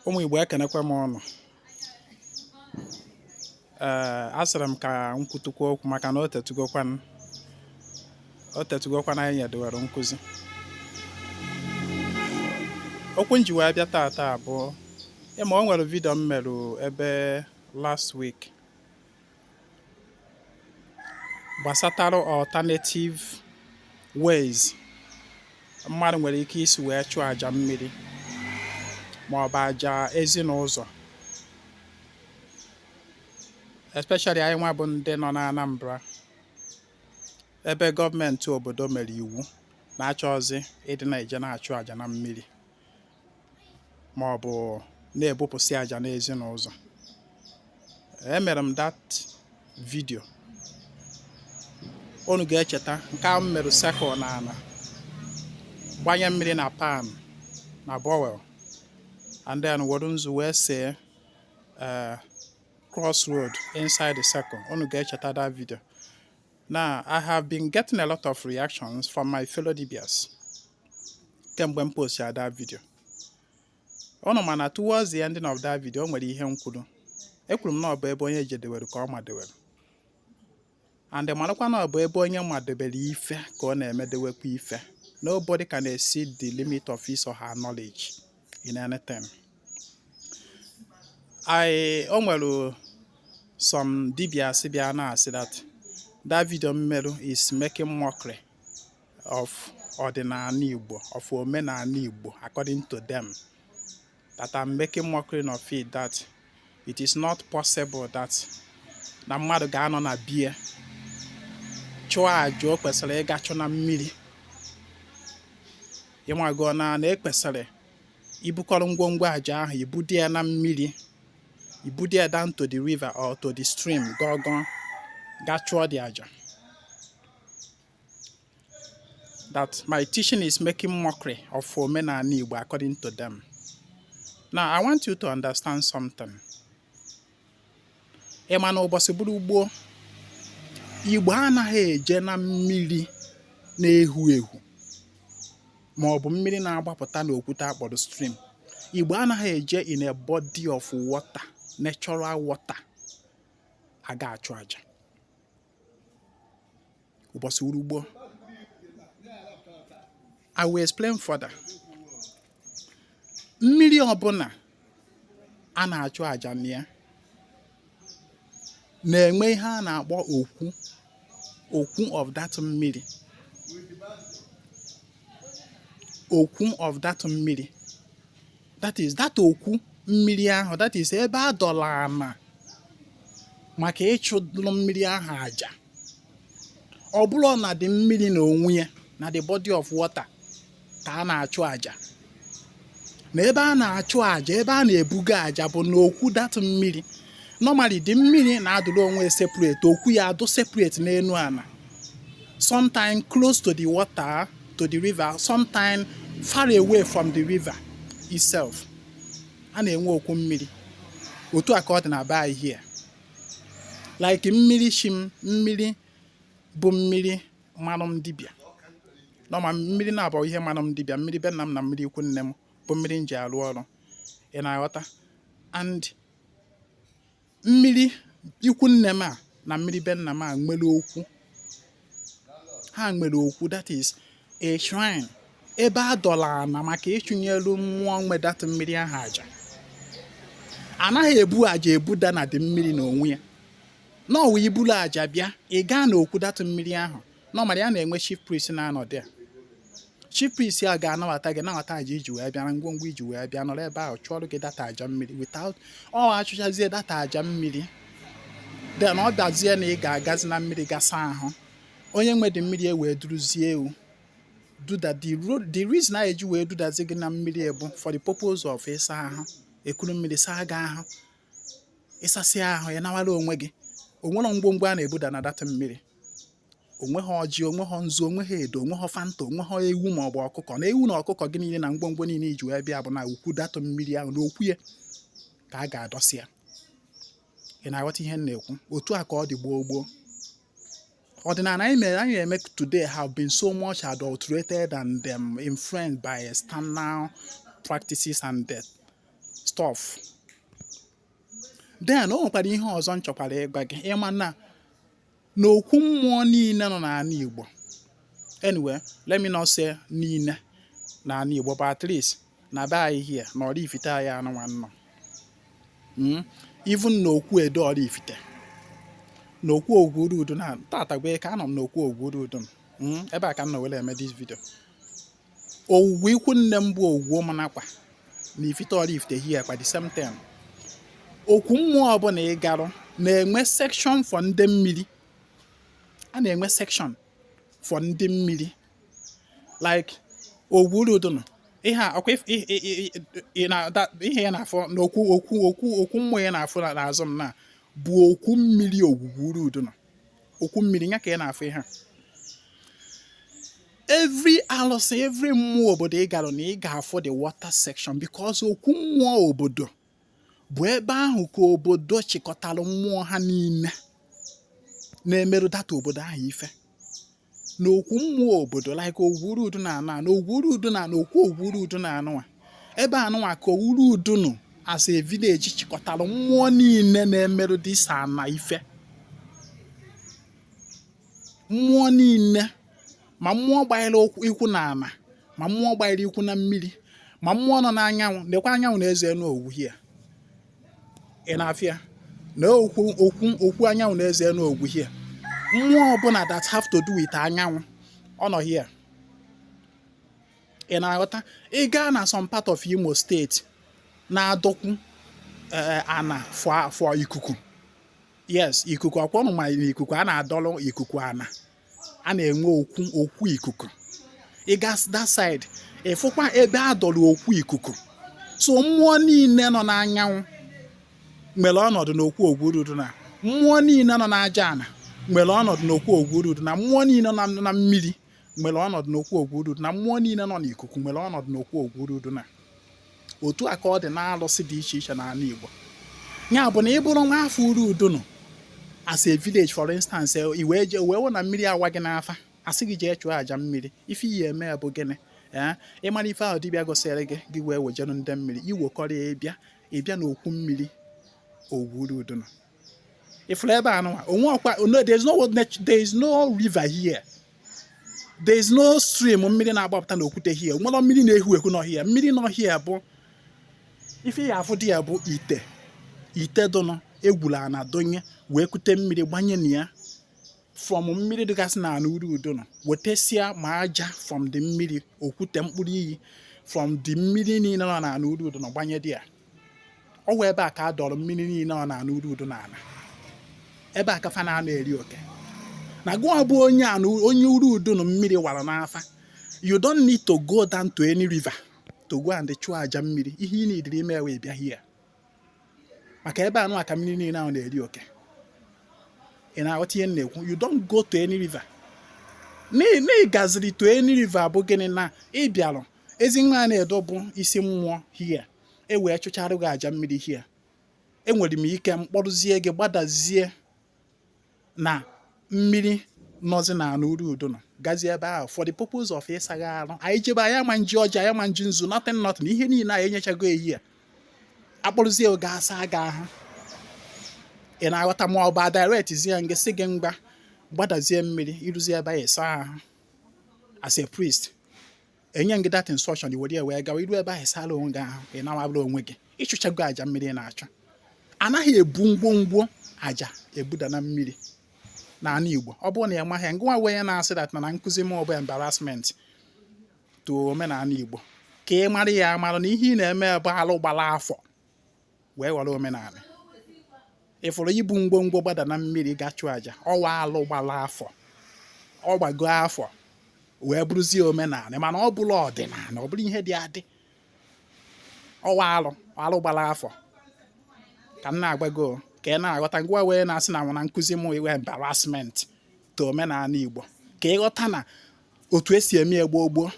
Ụmụ Igbo, ekenekwa m ụnụ. Ee, asịrị m ka m kwutukwa okwu maka na o tetugokwan anyị nyedowere nkụzi. Okwu m ji wee bịa taata bụ, ịma o nwere video m merụ ebe last week gbasatara alternative ways mmadụ nwere ike isi wee chụọ aja mmiri ma ọ bụ aja ezinụzọ, especially anyị nwa bụ ndị nọ na Anambra, ebe gọọmenti obodo mere iwu na-achọzi ịdị na-eje na-achụ aja na mmiri ma ọ bụ na-ebupụsị aja n'ezinụzọ. Emere m that video, unu ga-echeta nke ahụ. M mere circle na ala, gbanye mmiri na pan na bowl, and then were nzu wee see crossroad inside the circle. Unu ga-echeta that video. Now, I have been getting a lot of reactions from my fellow dibias kemgbe m post ya that video. Unu ma na towards the ending of that video, o nwere ihe m kwuru. Ekwuru m na ọ bụ ebe onye jedewere ka ọ madewere, and marakwa na ọ bụ ebe onye madebere ife ka ọ na-emedewekwa ife. Nobody can exceed the limit of his or her knowledge in anything. I o nwere some dibias bịa na-asị that that video m merụ is making mockery of ọdịnala Igbo, of omenala Igbo, according to them, that I'm making mockery of it, that it is not possible that na mmadụ ga-anọ na bie chụọ àjà o kwesịrị ịga chụ na mmiri. Ịmago na ekwesịrị ibukọrọ ngwongwo àjà ahụ, ibudi ya na mmiri, ibudi ya down to the river or to the stream, gọgọ ga chụọ the àjà, that my teaching is making mockery of omenala Igbo, according to them. Now, I want you to understand something. Ị ma na ụbọchị bụrụ gboo, Igbo anaghị eje na mmiri na-ehu ehu ma ọ bụ mmiri na-agbapụta n'okwute akpọrọ stream. Igbo anaghị eje in a body of water, natural water, aga achụ aja ụbọchị uru gboo. I will explain further. Mmiri ọbụla a na-achụ aja na ya na-enwe ihe a na-akpọ okwu, okwu of that mmiri, okwu of that mmiri. That is that okwu mmiri ahụ, that is ebe a dọla ana maka ịchụrụ mmiri ahụ aja. Ọ bụrụ na dị mmiri na onwe ya, na the body of water ka a na-achụ aja, na ebe a na-achụ aja, ebe a na-ebuga aja bụ n'okwu that mmiri. Normally, dị mmiri na-adụrụ onwe separate, okwu ya adụ separate n'enu ana, sometime close to the water, to the river, sometime far away from the river itself. A na-enwe okwu mmiri. Otu a ka ọ dị na be anyị here, like mmiri shim, mmiri bụ mmiri mmanụ m dibịa nọma, mmiri na-abụ ihe mmanụ m dibịa, mmiri be nna m na mmiri ikwu nne m bụ mmiri m ji arụ ọrụ. Ị na-aghọta? And mmiri ikwu nne m a na mmiri be nna m a nwere okwu. Ha nwere okwu, that is a shrine, ebe a dọla ana maka ịchụnyelu mmụọ nwe that mmiri ahụ aja. Anaghị ebu aja ebuda na dị mmiri n'onwe ya. N'ọwa ibulu aja bịa, ị gaa n'okwu that mmiri ahụ. Normally, a na-enwe chief priest na-anọ there. Chief priest a ga-anabata gị, nabata aja iji wee bịa na ngwongwo iji wee bịa, nọrọ ebe ahụ chụọrọ gị that aja mmiri. Without ọ achụchazie that aja mmiri, then ọ bịazie na ị ga-agazi na mmiri gasa ahụ. Onye nwe dị mmiri e wee duruzie ewu duda. The reason a eji wee dudazi gị na mmiri bụ for the purpose of ịsa ahụ, ekuru mmiri saa gị ahụ, ịsasịa ahụ, ya nawara onwe gị. Onwere ngwongwo a na-ebuda na that mmiri. Onweghị ọjị, onweghị nzu, onweghị edo, onweghị Fanta, onweghị ewu ma ọ bụ ọkụkọ. Na ewu na ọkụkọ gị niile na ngwongwo niile iji wee bịa bụ na ukwu that mmiri ahụ, na okwu ya ka a ga-adọsi ya. Ị na-aghọta ihe m na-ekwu? Otu a ka ọ dị gboo gboo. Ọdịnala anyị mere, anyị na-eme today have been so much adulterated and influenced by external practices and Stuff. Then o nwekwara ihe ọzọ m chọkwara ịgwa gị. Ịma na n'okwu mmụọ niile nọ n'ala Igbo, anyway, let me not say niile n'ala Igbo, but at least na be anyị here na Oraifite anyị anụnwa nọ, Even n'okwu Edo Oraifite, n'okwu Ogwurudu, na tata bụ ka anọ m n'okwu Ogwurudu, Ebe a ka m nọ were eme this video. Owuwe ikwu nne m bụ Owuwe Ụmụnakwa na Ifite Oraifite here kwa, the same thing. Okwu mmụọ ọbụla ị garụ na-enwe section for ndị mmiri. A na-enwe section for ndị mmiri, like Ogwurudu nọ ihe a ọkwa ihe ya na-afọ na okwu mmụọ ya na-afụ n'azụ m na bụ okwu mmiri. Ogwurudu nọ okwu mmiri ya ka ị na-afụ ihe a. Every alụsị, every mmụọ obodo ị gara na ị ga-afụ the water section, because okwu mmụọ obodo bụ ebe ahụ ka obodo chịkọtara mmụọ ha niile na-emerụ data obodo ahụ ife. Na okwu mmụọ obodo, like Ogwurudu na ana na Ogwurudu na okwu Ogwurudu na anụnwa ebe anụnwa ka Ogwurudu nụ as a village chịkọtara mmụọ niile na-emerụ disa ana ife. Mmụọ niile, ma mmụọ gbanyere ikwu na ana, ma mmụọ gbanyere ikwu na mmiri, ma mmụọ nọ n'anyanwụ. Nekwa anyanwụ na-eze enu ogwu hie ị na-afịa na okwu anyanwụ na-eze enu ogwu hie. Mmụọ ọbụla that have to do with anyanwụ ọ nọ here. Ị na-aghọta? Ị gaa na some part of Imo State na-adọkwu ana for ikuku. Yes, ikuku. Ọkwa ọnụ ma na ikuku a na-adọrọ ikuku ana, a na-enwe okwu ikuku. Ị gaa that side, ịfụkwa ebe a dọrọ okwu ikuku. So mmụọ niile nọ n'anyanwụ nwere ọnọdụ n'okwu Ogwurudu, na mmụọ niile nọ n'aja ana nwere ọnọdụ n'okwu Ogwurudu, na mmụọ niile nọ na mmiri nwere ọnọdụ n'okwu Ogwurudu, na mmụọ niile nọ n'ikuku nwere ọnọdụ n'okwu Ogwurudu. Na otu a ka ọ dị n'alụsị dị iche iche n'ala Igbo. Ya bụ na ị bụrụ nwa afọ Urudunu as a village, for instance, i wee jee wee wụ na mmiri awa gị n'afa, asị gị jee chụọ àjà mmiri, ife iyi eme bụ gịnị? Ee, ịmara ife ahụ dibịa gosiri gị, gị wee wejenụ ndị mmiri iwekọrọ ya, ịbịa n'okwu mmiri Ogwurudunu. Ifuru ebe a nụnwa onwe ọkwa no, there is no river here, there is no stream mmiri na-agbapụta n'okwute here. Nwere mmiri na-ehu ehu n'ọhịa. Mmiri n'ọhịa bụ ife ya afụ dị ya bụ ite dụnụ egwuru ana donye wee kute mmiri gbanye na ya from mmiri dịgasị na ana Urudunu, wetasia ma aja from the mmiri, okwute, mkpụrụ iyi from the mmiri niile nọ na ana Urudunu gbanye dị ya. Ọ wụ ebe a ka a dọrọ mmiri niile nọ na ana Urudu na ana ebe a ka fa na-anọ eri oke. Na gụọ bụ onye ana onye Urudunu mmiri wara n'afa, you don't need to go down to any river to go and chụọ aja mmiri. Ihe ị nidiri ime wee bịa here, maka ebe anụ aka mmiri niile ahụ na-eri oke. Ị na-aghọta ihe m na-ekwu? You don't go to any river. Na ị gaziri to any river bụ gịnị? Na ị bịarụ ezi nwa na-edo bụ isi mmụọ here, e wee chụcharụ gị aja mmiri here. Enwere m ike mkpọrụzie gị gbadazie na mmiri nọzi na ana Urudu nọ, gazie ebe ahụ for the purpose of ịsagha arụ. Anyị jebe, anyị ama nji ọjị, anyị ama nji nzu, nothing, nothing. Ihe niile anyị enyechago eyi a akpọrụzie oge asa gị ahụ. Ị na-aghọta? Ma ọ bụ direct zie gị, sị gị mgba gbadazie mmiri, ịrụzie ebe ahụ, ịsa ahụ. As a priest, enye gị that instruction, i were ya wee gawa iru ebe ahụ, ịsara onwe gị ahụ, ị nawabụrụ onwe gị. Ịchụchago aja mmiri ị na-achụ. Anaghị ebu ngwongwo aja ebuda na mmiri n'ala Igbo. Ọ bụrụ na ị maghị ngwa wee na-asị that na nkụzi m bụ embarrassment to omenala Igbo, ka ị mara ya amara na ihe ị na-eme bụ alụ gbara afọ wee ghọrọ omenala. Ịfụrụ ibu ngwongwo gbada na mmiri ga chụọ aja, ọwa alụ gbara afọ, ọ gbago afọ wee bụrụzie omenala, mana ọ bụrụ ọdịnala, ọ bụrụ ihe dị adị, ọwa alụ gbara afọ ka m na-agbago, ka ị na-aghọta. Ngwa wee na-asị na nkụzi m iwe embarrassment to omenala Igbo, ka ịghọta na otu esi eme ya gboo gboo,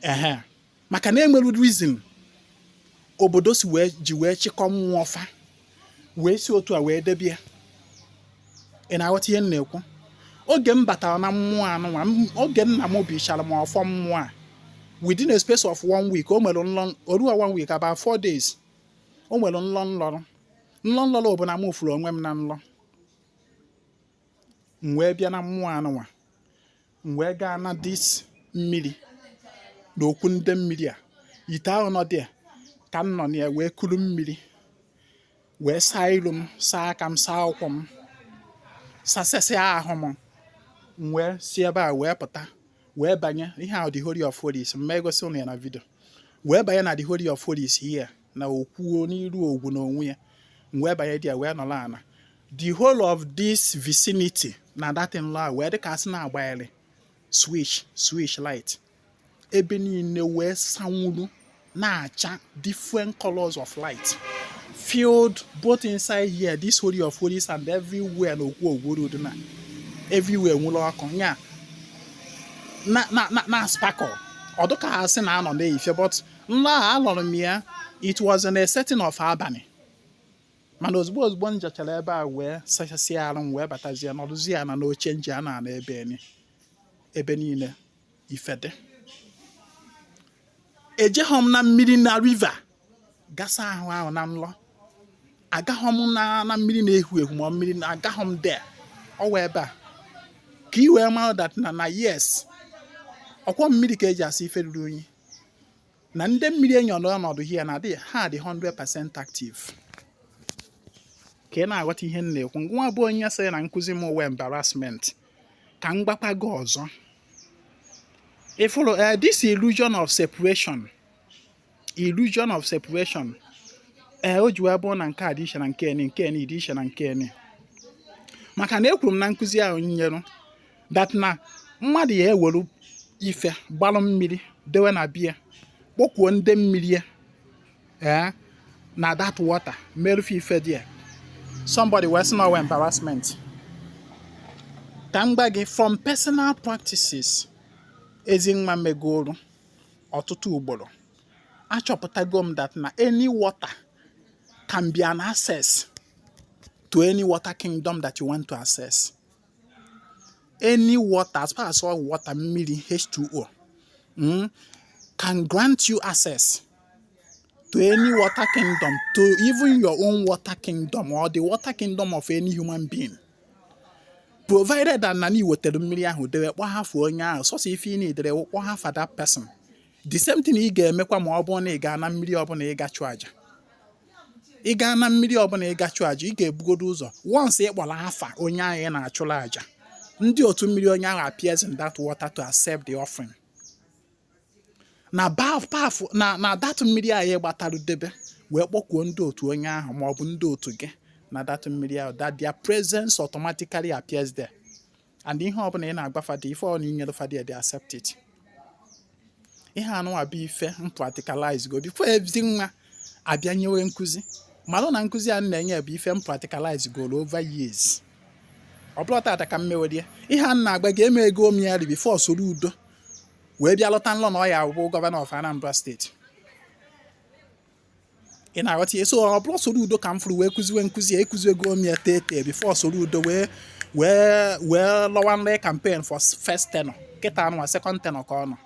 ehe, maka na enwere reason obodo si wee ji wee chịkọ mmụọ fa wee si otu a wee debe ya. Ị na-aghọta ihe m na-ekwu? Oge m batara na mmụọ anụnwa, oge nna m bichara m ọfọ mmụọ a Within a space of one week, o nwere nlọ oruo one week, about 4 days, o nwere nlọ nlọrọ. Nlọ nlọrọ bụ na m furu onwe m na nlọ. M wee bịa na mmụọ anụnwa, m wee gaa na this mmiri na okwu ndị mmiri a, ite ahụ nọ dị ka m nọ na ya, wee kuru mmiri, wee saa iru m, saa aka m, saa ụkwụ m, sasịsịa ahụ m. M wee si ebe a wee pụta, wee banye ihe ahụ, the Holy of Holies. M egosi ụnụ ya na video. Wee banye na the Holy of Holies here, na okwuo n'iru ogwu n'onwe ya. M wee banye dị ya, wee nọrọ ana. The whole of this vicinity na that nlọ a wee dị ka asị na-agbanyere switch light. Ebe niile wee sanwuru na-acha different colors of light, filled both inside here, this Holy of Holies, and everywhere na okwu ogwuru dị na everywhere nwụrụ ọkụ nya na sparkle. Ọ dịka asị na anọ n'ehihie, but nlọ a alọrọ m ya, it was in a setting of abalị. Mana ozugbo ozugbo m jechara ebe a wee sachasịa arụ m, wee batazie, nọrụzie ya na n'oche nji a na-ana, ebe niile ife dị. Ejeghọ m na mmiri na river gasa ahụ ahụ na nlọ. Agaghọ m na mmiri na-ehu ehu ma mmiri na agaghọ m there. Ọ wee ebe a ka ị wee mara that na yes, ọkwọ mmiri ka eji asa ife ruru unyi na ndị mmiri enyi ọnọdụ here na adị ha dị 100% active. Ka ị na-aghọta ihe m na-ekwu, nwa bụ onye sị na nkụzi m wee embarrassment, ka m gbakwa gị ọzọ. Ịfụrụ this illusion of separation, illusion of separation, ee, o ji wee bụrụ na nke a dị iche na nke eni, nke eni dị iche na nke eni, maka na ekwuru m na nkụzi ahụ nyeru that na mmadụ ya eweru ife gbalụ mmiri dewe na bia, kpọkwuo ndị mmiri ya, ee, na that water merụfe ife dị ya. Somebody wee sị na ọwa embarrassment. Ka m gwa gị from personal practices Ezinwa megoro ọtụtụ ugboro, achọpụtago m that na any water can be an access to any water kingdom that you want to access. Any water, as far as all water, mmiri H2O, can grant you access to any water kingdom, to even your own water kingdom or the water kingdom of any human being, provided that na wetara mmiri ahụ dewe, kpọọ hafu onye ahụ. Sọsọ ife ị na-edere, kpọọ hafa that person. The same thing ị ga-emekwa ma ọ bụrụ na ị gaa na mmiri ọbụla ị ga chụọ aja. Ị gaa na mmiri ọbụla ị ga chụọ aja, ị ga-ebugodo ụzọ, once ị kpọrọ afa onye ahụ ị na-achụrụ aja, ndị otu mmiri onye ahụ appears in that water to accept the offering na bath path na that mmiri ahụ ị gbatarụ debe, wee kpọkuo ndị otu onye ahụ ma ọ bụ ndị otu gị na that mmiri ahụ, that their presence automatically appears there, and ihe ọbụla ị na-agba fada, ife ọbụla i nyere fada, they accept it. Ihe anụnwa bụ ife m practicalize go before Ezinwa abịa nyewe nkụzi. Malụ na nkụzi a m na-enye bụ ife m practicalize goro over years. Ọ bụrụ tata ka m mewerie ihe a m na-agba gị, eme ego m ya before soro udo wee bịa lọta nlọ na ọ ya bụ governor of Anambra State. Ị na-aghọta ihe? So ọ bụrụ soro udo ka m fụrụ wee kụziwe nkụzi a, ekụziego m ya tete before soro udo wee lọwa nri campaign for first tenure. Kịta anụnwa, second tenure ka ọ nọ,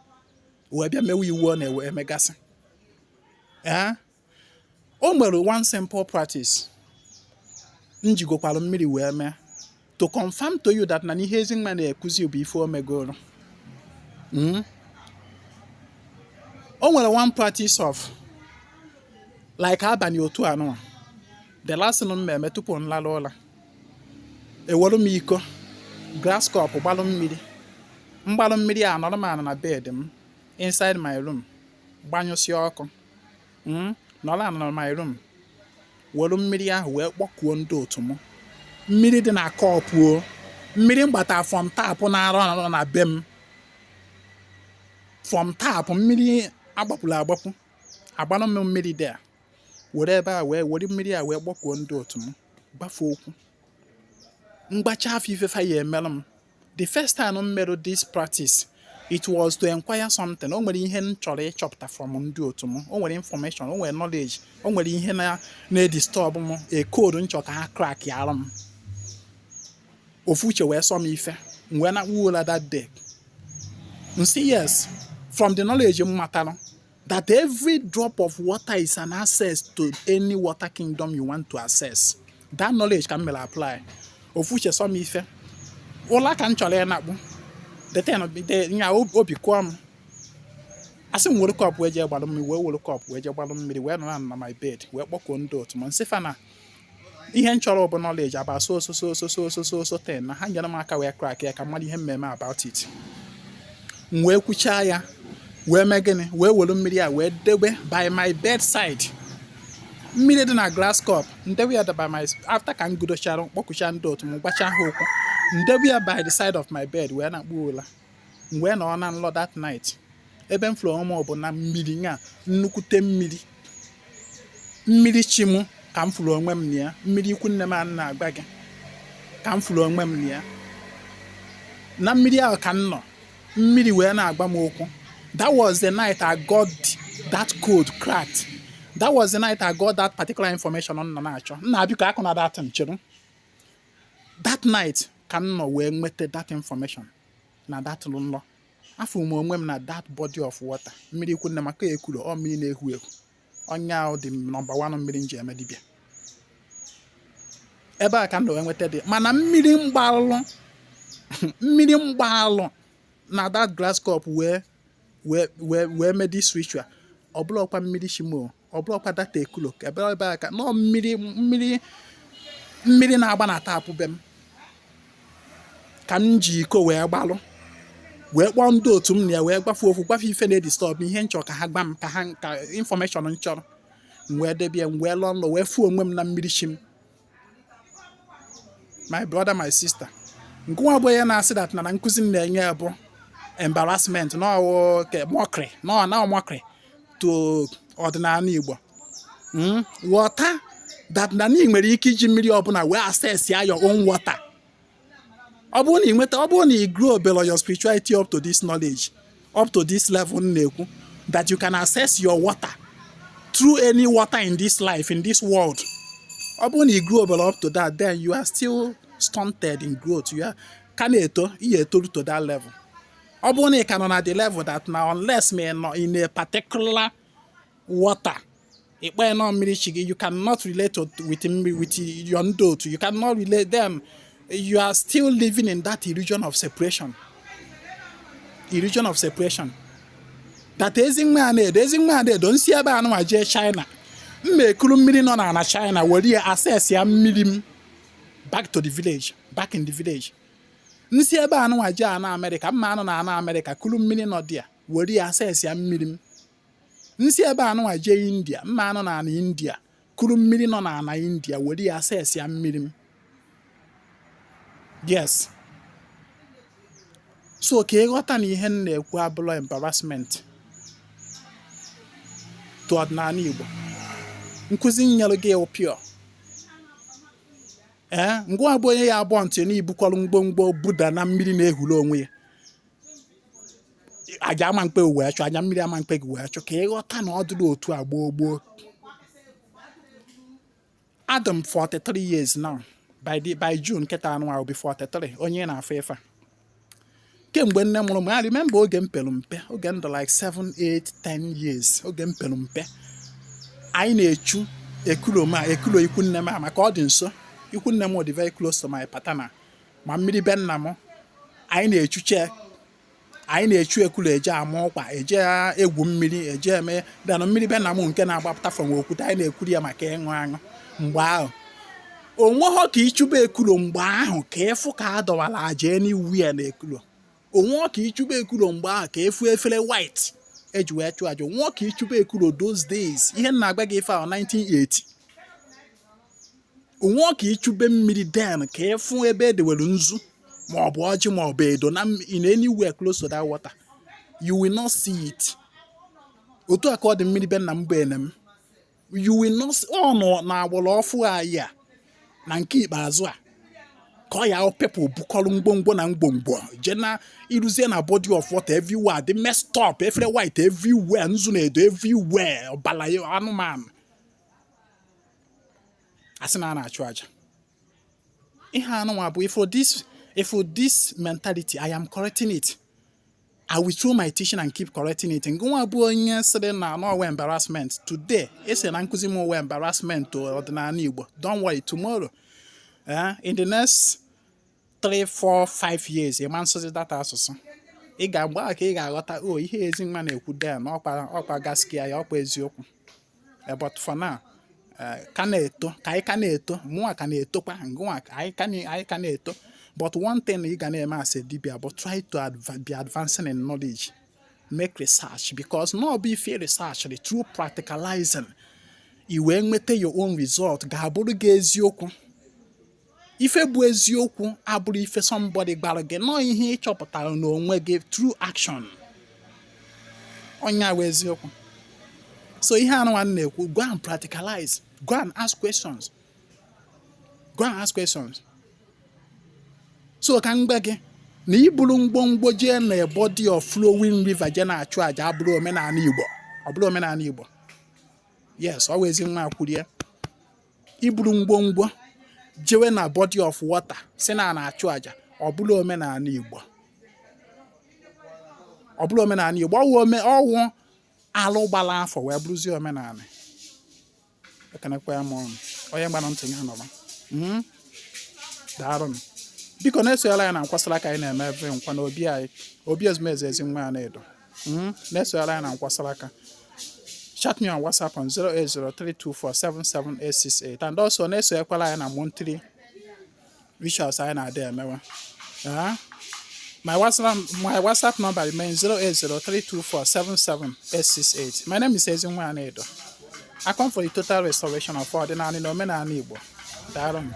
wee bịa mewe iwu ọ na-ewe emegasị. Ee, o nwere one simple practice m jigokwara mmiri wee mee to confirm to you that na ihe Ezinwa na-ekuzi bụ ife o megoro. O nwere one practice of like abalị otu anụnwa, the last thing m eme tupu m lara ụra, ewere m iko glass cup gbalụ mmiri, mgbalụ mmiri a, nọrọ m ala na bed m inside my room, gbanyụsịa ọkụ, nọrọ ala na my room, were mmiri ahụ wee kpọkuo ndị otu m. Mmiri dị na cup o, mmiri mgbata from tap na-arụ arụ na be m, from tap, mmiri agbapụrụ agbapụ, agbalụ m mmiri dị a, were ebe a wee were mmiri a wee kpọkuo ndị otu m, gbafee okwu mgbacha afọ ifefa ya emelụ m. The first time m merụ this practice, it was to inquire something. O nwere ihe m chọrọ ịchọpụta from ndị otu m. O nwere information, o nwere knowledge, o nwere ihe na na-edisturb m, a code m chọrọ ka ha crack arụ m. Ofu uche wee sọ m ife m wee na ụra that day. M sị yes, From the knowledge m matalụ that every drop of water is an access to any water kingdom you want to access, that knowledge ka m mere apply. Ofu uche sọ m ife ụla ka m chọrọ ịnakpu, the thing nya obi kụọ m, asị m were cup wee jee gbalụ mmiri, wee were cup wee jee gbalụ mmiri, wee nọrọ na my bed, wee kpọkuo ndị otu m, nsị fa na ihe m chọrọ bụ knowledge about so so so so so so so so thing, na ha nyere m aka wee crack ya ka mmadụ ihe mmemme about it. M wee kwuchaa ya, wee mee gịnị? Wee were mmiri a wee debe by my bedside. Mmiri dị na glass cup, ndebe ya by my, after ka m gudochara, kpọkucha ndị otu m, gwacha ha okwu, ndebe ya by the side of my bed, wee na-akpụ ụla. M wee nọ na nlọ that night. Ebe m fụrụ onwe m bụ na mmiri nya, nnukwute mmiri, mmiri chi mụ ka m fụrụ onwe m na ya. Mmiri ikwu nne m a na-agba gị ka m fụrụ onwe m na ya. Na mmiri ahụ ka m nọ, mmiri wee na-agba m okwu. That was the night I got that code cracked. That was the night I got that particular information m nọ na-achọ. Nna, biko, akụ na that chere. That night ka m nọ wee nweta that information na that nlọ. Afọ m onwe m na that body of water, mmiri ikwu nne, maka ekuro ọ mmiri na-ehu ehu. Ọnya ahụ dị number one mmiri m ji eme dibịa. Ebe a ka m nọ wee nweta dị, mana mmiri mgbalụ, mmiri mgbalụ na that glass cup wee mee this ritual, ọ bụrụkwa mmiri shimo, ọ bụrụkwa data ekulo ka ebe a ka nọọ mmiri na-agba na tap be m ka m ji iko wee gbalụ, wee kpọọ ndị otu m na ya, wee gbafe okwu, gbafe ife na-edisturb ihe nchọ ka ha gba m, ka ha ka information m chọrọ. M wee debie, m wee lọọ nlọ, wee fụ onwe m na mmiri chi m. My brother, my sister, ngụnwa bụ onye na-asị that na nkụzi m na-enye bụ embarrassment, na ọwụ ke mockery, na mockery to ọdịnala Igbo, ghọta that na ị nwere ike iji mmiri ọbụla wee access ya, your own water. Ọ bụrụ na ị nweta, ọ bụrụ na ị grow below your spirituality up to this knowledge, up to this level m na-ekwu, that you can access your water through any water in this life, in this world, ọ bụrụ na ị grow below up to that, then you are still stunted in growth. You are ka na-eto ihe etoru to that level. Ọ bụrụ na ị ka nọ na the level that na unless ma ị nọ in a particular water, ịkpọ nọ mmiri chi gị, you cannot relate to, with mmiri, with your ndị otu, you cannot relate them, you are still living in that illusion of separation, illusion of separation that Ezinwa a na-edo, Ezinwa a na-edo nsi ebe a nụnwa jee China, mma ekuru mmiri nọ na China were ya access ya mmiri m back to the village, back in the village. Nsi ebe a nụnwa jee ana Amerịka, mma anụ na ana Amerịka kuru mmiri nọ dị ya, were ya access ya mmiri m. Nsi ebe a nụnwa jee India, mma anụ na ana India kuru mmiri nọ na ana India, were ya access ya mmiri m. Yes, so ka ịghọta na ihe m na-ekwu abụlọ embarrassment to ọdịnala Igbo. Nkụzi nyere gị pure. Ee, ngwa bụ onye ya abụọ ntị na ibukwalụ mgbomgbo buda na mmiri na-ehuru onwe ya aja ama mkpe wee chụ aja mmiri ama mkpe gị wee chụ, ka ịghọta na ọ dịrị otu a gboo gboo. Adị m 43 years now. By June nkịta anụ ahụ be 43. Onye na-afụ ife a kemgbe nne mụrụ m, I remember oge m pere mpe, oge m dị like 7, 8, 10 years, oge m pere mpe, anyị na-echu ekulo ma ekulo ikwu nne m a, maka ọ dị nso. Ikwu nne m dị very close to my paternal, ma mmiri be nna m. Anyị na-echuche, anyị na-echu ekulo, eje ama ọkwa, eje egwu mmiri, eje eme danụ mmiri be nna m nke na-agbapụta from okwute. Anyị na-ekwuri ya maka ịṅụ aṅụ. Mgbe ahụ onweghọ ka ịchụba ekulo, mgbe ahụ ka ịfụ ka a dọwara aja anywhere na ekulo. Onwe ka ịchụba ekulo mgbe ahụ ka efu efere white eji wee chụọ aja. Onwe ka ịchụba ekulo those days, ihe m na-agba gị ife ahụ 1980, onwe ka ịchụbe mmiri then ka ịfụ ebe edewere nzu maọbụ ọjị maọbụ edo na in anywhere close to that water, you will not see it. Otu a ka ọ dị mmiri be nna m bụ enem, you will not see. Ọ nọ na agbụrụ ọfụ anyị a na nke ikpeazụ a ka ọ ya people bukọrọ ngwongwo na ngwongwo je na iruzie na body of water, everywhere dị messed up, efere white everywhere, nzu na edo everywhere, ọbala anụmanụ, asị na a na-achụ aja. Ihe anụnwa bụ ifo this mentality. I am correcting it. I will throw my teaching and keep correcting it. Ngụnwa bụ onye sịrị na n'ọwa embarrassment today, esi na nkụzi m ụwa embarrassment to ọdịnala Igbo. Don't worry, tomorrow, in the next 3, 4, 5 years, ịma nsụzi data asụsụ ị ga-agba ka ị ga-aghọta o ihe Ezinwa na-ekwu den ọkwa ọkwa gaskia ya ọkwa eziokwu. But for now, ka na-eto ka anyị ka na-eto, mụnwa ka na-etokwa, ngụnwa anyị ka na-eto. But one thing ị ga na-eme as a dibia bụ try to be advancing in knowledge, make research, because na ọ bụ ife research the through practicalizing i wee nweta your own result ga-abụrụ gị eziokwu. Ife bụ eziokwu abụrụ ife somebody gbara gị nọọ, ihe ị chọpụtara n'onwe gị through action, ọnya bụ eziokwu. So ihe anụnwa m na-ekwu, go and practicalize, go and ask questions, go and ask questions. So ka m gwa gị na iburu mgbomgbo jee na body of flowing river jee na-achụ àjà abụrụ omenala Igbo. Ọ bụrụ omenala Igbo, yes, ọ wụ Ezinwa kwurie. Iburu ngwongwo jewe na body of water si na na-achụ àjà, ọ bụrụ omenala Igbo, ọ bụrụ omenala Igbo. Ọwụ ome ọwụ alụ gbara afọ wee bụrụzie omenala. Ekenekwa ya m ọnụ onye gbara ntị ya nọrọ. Daalụ m. Biko na-esonyela ya na nkwasara aka anyị na-eme ebe nkwa na obi anyị, obi ezumezu Ezinwa ya na-edo. Na-esonyela ya na nkwasara aka. Chat me on WhatsApp on 08032477868 and also na-esonyekwala anyị na monthly rituals anyị na-adị emewe. Ah, my WhatsApp number remains 08032477868. My name is Ezinwa Anaedo. I come for the total restoration of ọdịnala na omenala Igbo. Daalụ m.